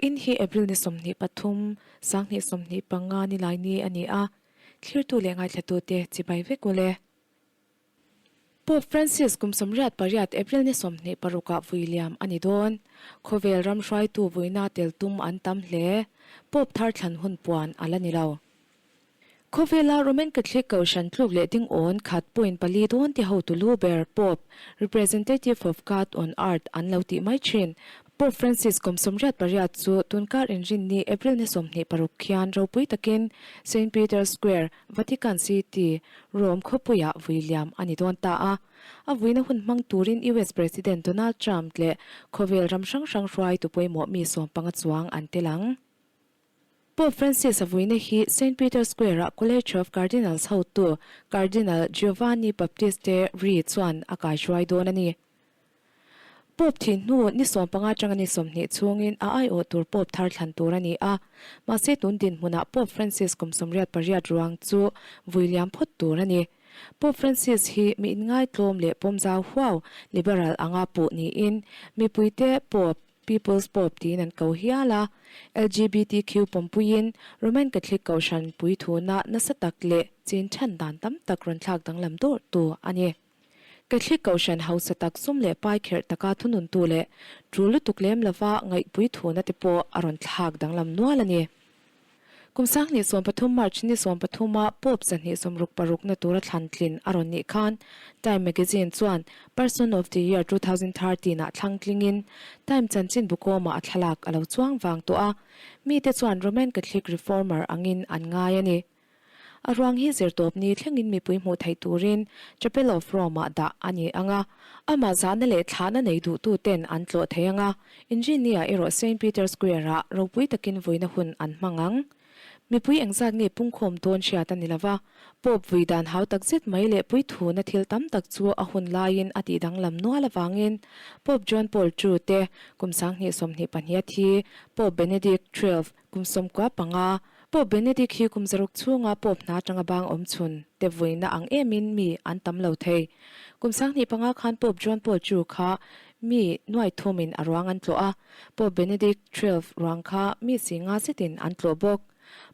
Vawiin hi April ni 23, 2025 ni lai ni a ni a, thlirtu leh ngaithlatute chibai vek ule. Pope Francis kum 88 April ni 26 ah vui liam a ni dawn. Khawvel ram hruaitu vuina tel tum an tam hle. Pope thar thlan hun puan a la ni lo. Khawvela Roman Catholic Kohhran tluk leh ding awn khat point pali dawn ti hotu lu ber Pope, Representative of God on Earth, an lo tih mai thin. Pope Francis kum 88 chu tunkar inrinni April ni 26 khian ropui takin Saint Peter's Square, Vatican City, Rome khawpuiah vui liam a ni dawn ta a. A vuina hun hmang turin US President Donald Trump leh khawvel ram hrang hrang hruaitu pawimawh mi 15 chuang an tel ang. Pope Francis a vuina hi Saint Peter's Square-ah College of Cardinals hotu Cardinal Giovanni Baptiste Re chuan a kaihruai dawn a ni. Pope thih hnu ni 15 atanga ni 20 chhungin a aiawh tur Pope thar thlan tur a ni a, mahse tun dinhmunah Pope Francis kum 88 ruang chu vui liam phawt tur a ni. Pope Francis hi mi inngaitlawm leh pawmzau huau, liberal, anga puh niin mipuite Pope, People's Pope, tiin an ko hial a. LGBTQ pawmpuiin Roman Catholic kohhran puithuna nasa tak leh chin chhan dan tam tak rawn thlak danglam dawrhtu a ni. Catholic kohhran hausa tak sum leh pai kherh taka thununtu leh tul lutuk lem lova ngaihpui thuna te pawh a rawn thlak danglam nual a ni. Kum 2013 March ni 13 a Pope 266 na tura thlan tlin a rawn nih khan Time magazine chuan Person of the Year 2013 ah thlang tlingin Time chanchin bukawmah a thlalak a lo chuang vang tawh a, mite chuan Roman Catholic reformer angin an ngai a ni. A ruang hi zirtawpni thlengin mipui hmuh theih turin Chapel of Rome-ah dah a ni ang a, amah zahna leh thlahna nei duhtuten an tlawh thei ang a, Inrinni-ah erawh Saint Peter's Square-ah ropui takin vuina hun an hmang ang. Mipui engzat nge pungkhawm dawn hriat a ni lo va, Pope vui dan hau tak zet mai leh puithuna thil tam tak chu a hun laiin a tih danglam nual avangin Pope John Paul ii te kum 2022 a thi, Pope Benedict xii Kum 95, Pope Benedict hi kum 6 chhunga Pope hna atanga bang awm chhun te vuina ang emin mi an tam lo thei. Kum 2005 khan Pope John Paul ii kha mi nuai thumin a ruang an tlawh a, Pope Benedict xii ruang kha mi si nga zetin an tlawh bawk.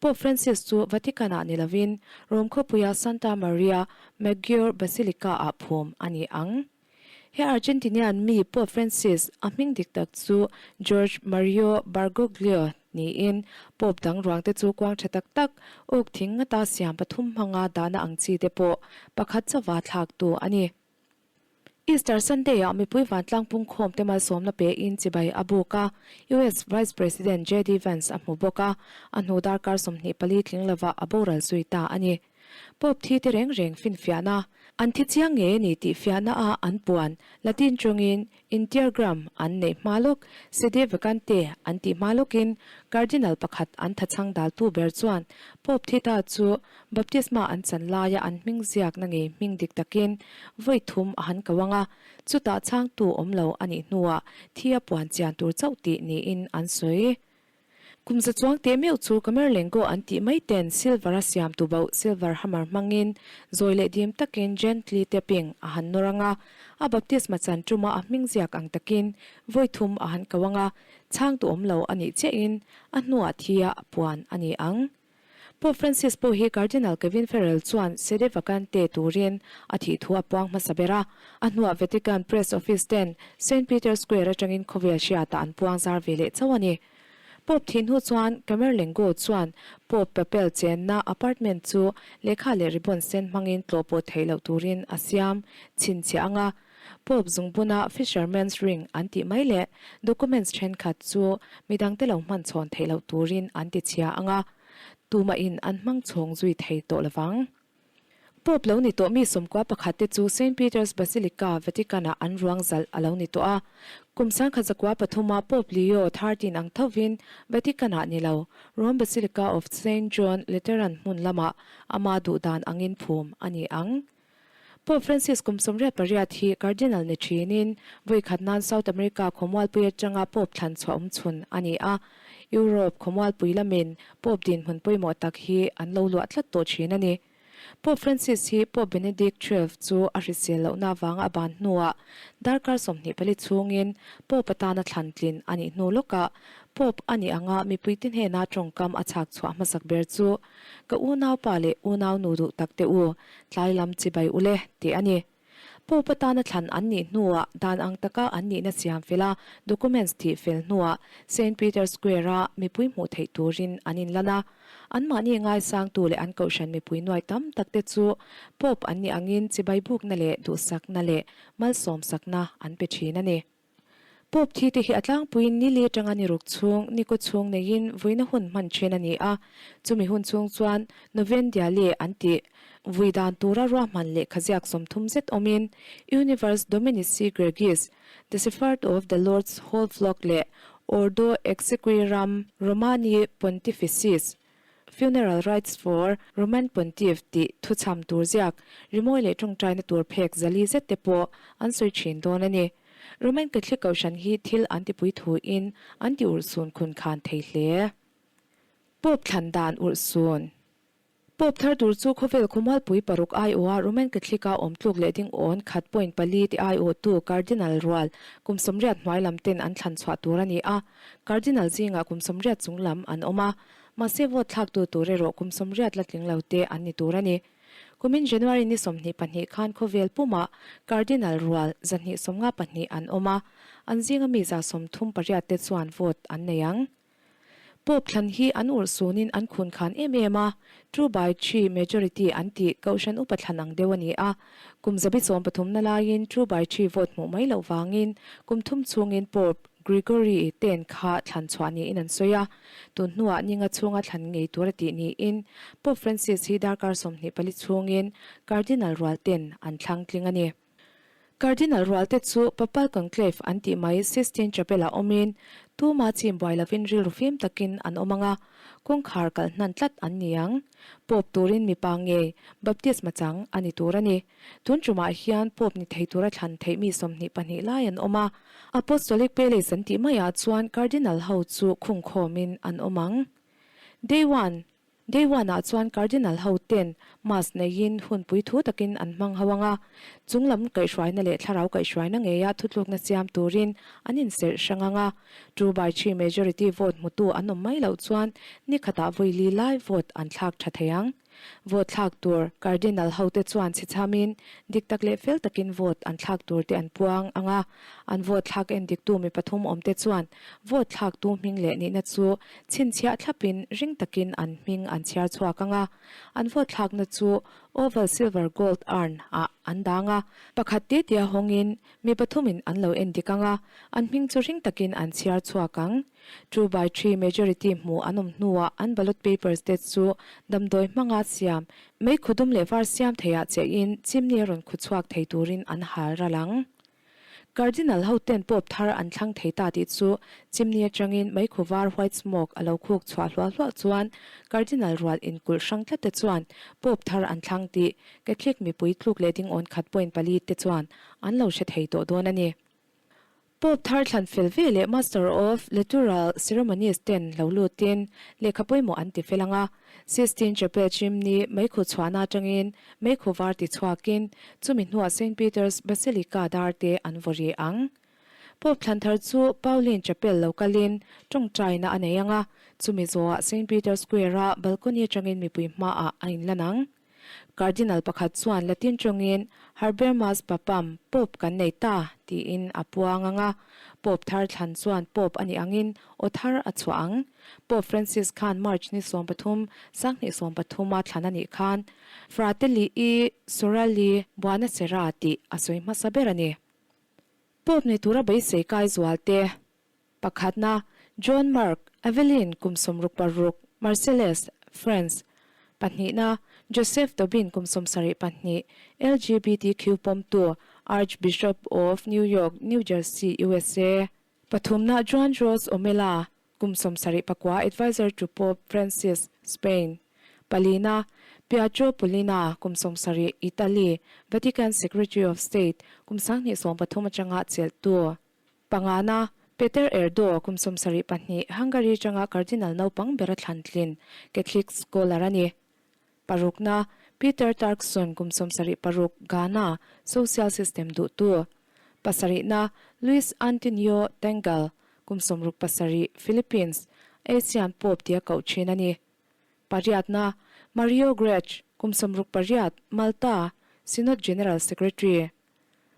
Pope Francis chu Vatican-ah ni lovin Rome khawpuia Santa Maria Maggiore Basilica-ah phum a ni ang. He Argentinian mi Pope Francis a hming dik tak chu Jorge Mario Bergoglio niin Pope dang ruang te chu kuang tha tak tak uk thing ngata siam pathum hmanga dahna ang chi te pawh pakhat chauva thlak tu a ni. Easter Sunday ah mipui vantlang pungkhawm te malsawmna pe in chibai a buk a, US Vice President JD Vance a hmu bawk a, a hnu darkar 24 tling lovah a boral zui ta a ni. Pope thi te reng reng finfiahna an thi chiang ngei a ni tih fiahna a an puan Latin tawngin Integram an neih hma lawk Sede Vacante an tih hma lawkin Cardinal pakhat an thachhang daltu ber chuan Pope thi ta chu baptisma an chan laia an hming ziakna ngei hming dik takin vawi thum a han ko ang a, chutah chhangtu awm lo a nih hnuah thi a puan chian tur chauh tih niin an sawi. Kum za chuang teh meuh chu Camerlengo an tih mai ten silver a siam tu bauh silver hammer hmangin zawi leh dim takin gently tapping a han nawr ang a, a baptisma chan tuma a hming ziak ang takin vawi thum a han ko ang a, chhang tu awm lo a nih chiahin a hnuah thi a puan a ni ang. Pope Francis pawh hi Cardinal Kevin Farrell chuan Sede Vacante turin a thih thu a puang hmasa ber a, a hnuah Vatican Press Office ten Saint Peter's Square atangin khawvel hriatah an puang zar ve leh chauh a ni. Pope thih hnu chuan Camerlengo chuan Pope papel chenna apartment chu lehkha leh ribbon sen hmangin tlawh pawh theih loh turin a siam chhinchhiah ang a, Pope zungbuna Fisherman's Ring an tih mai leh documents thenkhat chu midangte lo hman chhawn theih loh turin an ti chhia ang a, tumahin an hmang chhawng zui thei tawh lovang. Pope lo ni tawh mi 11 te chu Saint Peter's Basilica, Vatican-ah an ruang zalh a lo ni tawh a. Kum 1903 Pope Leo XIII ang thovin Vatican-ah ni lo, Rome Basilica of Saint John Lateran hmun lamah ama duhdan angin phum a ni ang. Pope Francis kum 88 hi Cardinal ni thinin vawi khat nan South America khawmualpui atanga Pope thlan chhuah awm chhun a ni a. Europe khawmualpui lamin Pope dinhmun pawimawh tak hi an lo luah tlat tawh thin a ni. Pope Francis hi Pope Benedict xvi chu a hrisel lohna avanga a ban hnuah darkar 24 chhungin Pope atana thlan tlin a nih hnu lawkah Pope a nih anga mipuite hnena tawngkam a chhak chhuah hmasak ber chu Ka unaupa leh unaunu duh tak te u, tlai lam chibai u le, tih a ni. Pope atana thlan an nih hnuah dan ang taka an nihna siam fel a, documents thih fel hnuah Saint Peter Square-a mipui hmuh theih turin an inlan a. Anmahni ngaisangtu leh an kohhran mipui nuai tam takte chu Pope an nih angin chibai bukna leh duhsakna leh malsawmsakna an pe thin a ni. Pope thi te hi a tlangpuiin ni li atanga ni ruk chhung, ni kaw chhung neiin vuina hun hman then a ni a. Chumi hun chhung chuan Novendiale an tih vui dan tura ruahman lehkha ziak 30 zet awmin Universe Dominici Gregis, The Shepherd of the Lord's Whole Flock leh Ordo Exsequiram Romani Pontificis, Funeral Rites for Roman Pontiff tih thuchham tur ziak, rimawi leh tawngtaina tur phek zali zet te pawh an sawi thin dawn a ni. Roman Catholic Kohhran hi thil an tipui thuin an ti urhsun khun khan thei hle. Pope thlan dan urhsun. Pope thar tur chu khawvel khawmualpui paruk aiawha Roman Catholic-a awm tluk leh ding awn khat point pali ti aiawhtu Cardinal rual kum 80 hnuai lam ten an thlan chhuah tur a ni a. Cardinal zingah kum 80 chung lam an awm a. Mahse vote thlaktu tur erawh kum 80 la tling lo te an ni tur a ni. Kumin January ni 22 khan khawvel pumah Cardinal rual 254 an awm a, an zinga mi 138 te chuan vote an nei ang. Pope thlan hi an urhsunin an khun khan em em a, two by three majority an tih Kohhran upa thlan ang deuh a ni a. Kum 13 na laiin two by three vote hmuh mai loh vangin kum thum chhungin Pope Gregory ten kha thlan chhuah niin an sawi a, tun hnuah ninga chhunga thlan ngei tur a tih niin Pope Francis hi darkar 24 chhungin Cardinal rual ten an thlang tling a ni. Cardinal rual te chu Papal Conclave an tih mai Sistine Chapel-ah awmin tuma chim buai lovin rilru fim takin an awm ang a, kawngkhar kalh hnan tlat an ni ang. Pope turin mipa ngei baptisma chang a ni tur a ni. Tun tumah hian Pope ni thei tura thlan theih mi 22 lai an awm a, Apostolic Palace an tih maiah chuan Cardinal ho chu khungkhawmin an awm ang. Day one, Day one ah chuan Cardinal ho ten Mass neiin hun puithu takin an hmang ho ang a, chunglam kaihhruaina leh thlarau kaihhruaina ngeia thutlukna siam turin an inserh hrang ang a, two by three majority vote hmutu an awm mai loh chuan ni khatah vawi li lai vote an thlak tha thei ang. Vote thlak tur Cardinal hote chuan chhichhamin dik tak leh fel takin vote an thlak tur te an puang ang a, an vote thlak en diktu mi pathum awmte chuan vote thlaktu hming leh nihna chu chhinchhiah thlapin ring takin an hming an chhiar chhuak ang a, an vote thlakna chu Oval Silver Gold Urn ah an dang a, pakhat te tia hawngin mi pathumin an lo en dik ang a, an hming chu ring takin an chhiar chhuak ang. Two by three majority hmuh an awm hnuah an ballot papers te chu damdawi hmanga siam, meikhu dum leh var siam theiah chiahin chimni a rawn khu chhuak thei turin an hal ral ang. Cardinal ho ten Pope thar an thlang thei ta tih chu chimni atangin meikhu var white smoke a lo khuk chhuah hluah hluah chuan Cardinal rual inkulh hrang tlat te chuan Pope thar an thlang tih Catholic mipui tluk leh ding awn khat point pali te chuan an lo hre thei tawh dawn a ni. Pope thar thlan fel ve leh Master of Liturgical Ceremonies ten lo lutin lehkha pawimawh an ti fel ang a. Sistine Chapel chimni meikhu chhuahna atangin meikhu var ti chhuakin chumi hnuah Saint Peter's Basilica dar te an vaw ri ang. Pope thlan thar chu Pauline Chapel lo kalin tawngtaina a nei ang a, chumi zawhah Saint Peter's Square-a balcony atangin mipui hmaah a inlan ang. Cardinal pakhat chuan Latin tawngin Habermas Papam, Pope kan nei ta, tiin a puang ang a. Pope thar thlan chuan Pope a nih angin aw thar a chhuah ang. Pope Francis khan March ni 13, 2013 a thlan a nih khan Fratelli e Sorelli Buona Sera tih a sawi hmasa ber a ni. Pope ni tura beisei kai zual te. Pakhatna, John Mark, Aveline kum 66, Marseilles, France. Pahnihna, Joseph Tobin kum 72, LGBTQ pawmtu, Archbishop of New York, New Jersey, USA. Pathumna, Juan Jose Omella, kum 79, Adviser to Pope Francis, Spain. Palina, Pietro Pulina, kum 70, Italy, Vatican Secretary of State, kum 2013 atanga chelhtu. Pangana, Peter Erdo, kum 72, Hungary atanga Cardinal naupang bera thlan tlin, Catholic scholar a ni. Parukna, Peter Turkson, kum 76, Ghana, social system duhtu. Pasarihna, Luis Antonio Tangal, kum 67, Philippines, Asian Pope tia koh thin a ni. Pariatna, Mario Grech, kum 68, Malta, Synod General Secretary.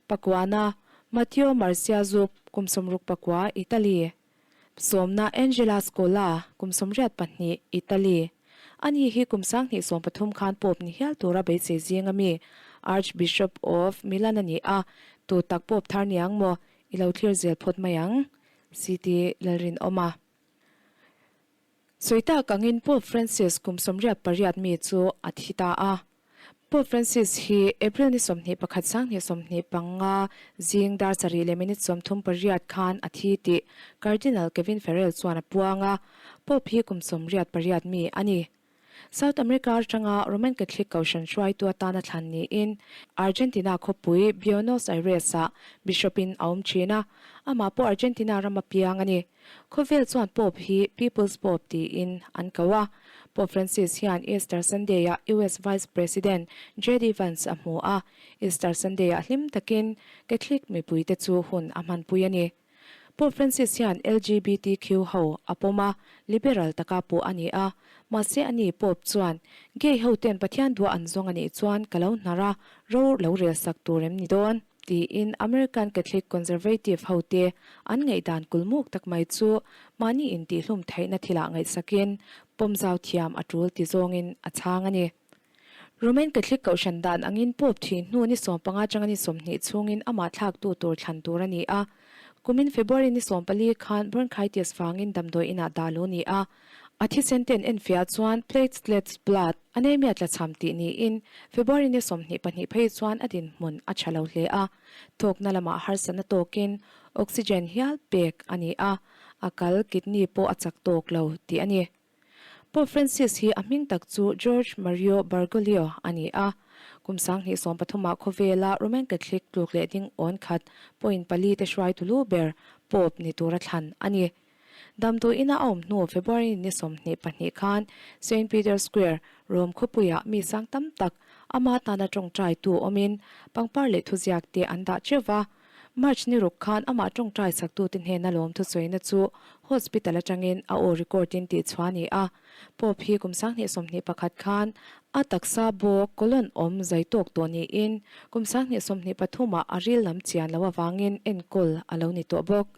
Pakuana, Matteo Marciazup, kum 69, Italy. Sawmna, Angela Scola, kum 82, Italy. Ani hi kum 2013 khan Pope ni hial tura beisei zinga mi Archbishop of Milan a ni a, tu tak Pope thar niang maw i lo thlir zel phawt mai ang? CT Lalrinawma. Sawi tak angin Pope Francis kum 88 mi chu a thi ta a. Pope Francis hi April ni 21 2025 zing dar sarih leh minute 38 khan a thi tih Cardinal Kevin Farrell chuan a puang a, Pope hi kum 88 mi a ni. South America atanga Roman Catholic Kohhran hruaitu atana thlan niin Argentina khawpui Buenos Aires-ah Bishop-in a awm thin a, amah pawh Argentina rama piang a ni. Khawvel chuan Pope hi People's Pope tiin an ko a. Pope Francis hian Easter Sunday-ah US Vice President JD Vance a hmu a, Easter Sunday-ah hlim takin Catholic mipuite chu hun a hmanpui a ni. Pope Francis hian LGBTQ ho a pawm a, liberal taka pawh a ni a. Mahse ani Pope chuan, Gay ho ten Pathian duah an zawng a nih chuan ka lo hnar a, ro lo rel sak tur em ni dawn? Tiin American Catholic Conservative hote an ngaihdan kulmuk tak mai chu mahni intihhlum theihna thilah ngaihsakin pawmzau thiam a tul ti zawngin a chhang a ni. Roman Catholic kohhran dan angin Pope thih hnu ni 15 atanga ni 20 chhungin amah thlaktu tur thlan tur a ni a. Kumin February ni 14 khan bronchitis vangin damdawi inah dah lo ni a. A thisen ten enfiah chuan platelets blood anemia tlachham tih niin February ni 22 phei chuan a dinhmun a tha lo hle a. Thawkna lamah harsatna tawkin oxygen hial pek a ni a, a kal kidney pawh a chak tawk lo tih a ni. Pope Francis hi a hming tak chu Jorge Mario Bergoglio a ni a. Kum 2013 ah khawvela Roman Catholic tluk leh ding awn khat point pali te hruaitu lu ber Pope ni tura thlan a ni. Damdawi ina a awm hnu February ni 22 khan Saint Peter's Square, Rome khawpuiah mi sang tam tak ama tana tawngtaitu awmin pangpar leh thuziak te an dah teuh va. March ni ruk khan amah tawngtai saktute hnena lawm thusawina chu hospital atangin a aw record in tihchhuah a ni a. Pope hi kum 2021 khan a taksa bawk colon awm zai tawk tawh niin kum 2023 ah a ril lam chian loh avangin enkawl a lo ni tawh bawk.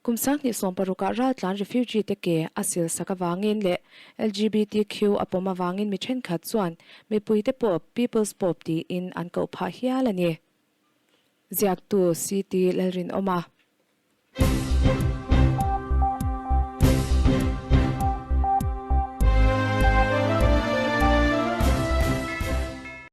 Kum 2016 ah raltlan refugee te ke a sil sak avangin leh LGBTQ a pawm avangin mi thenkhat chuan mipuite Pope, People's Pope tiin an koh phah hial a ni. Ziaktu CT Lalrinawma.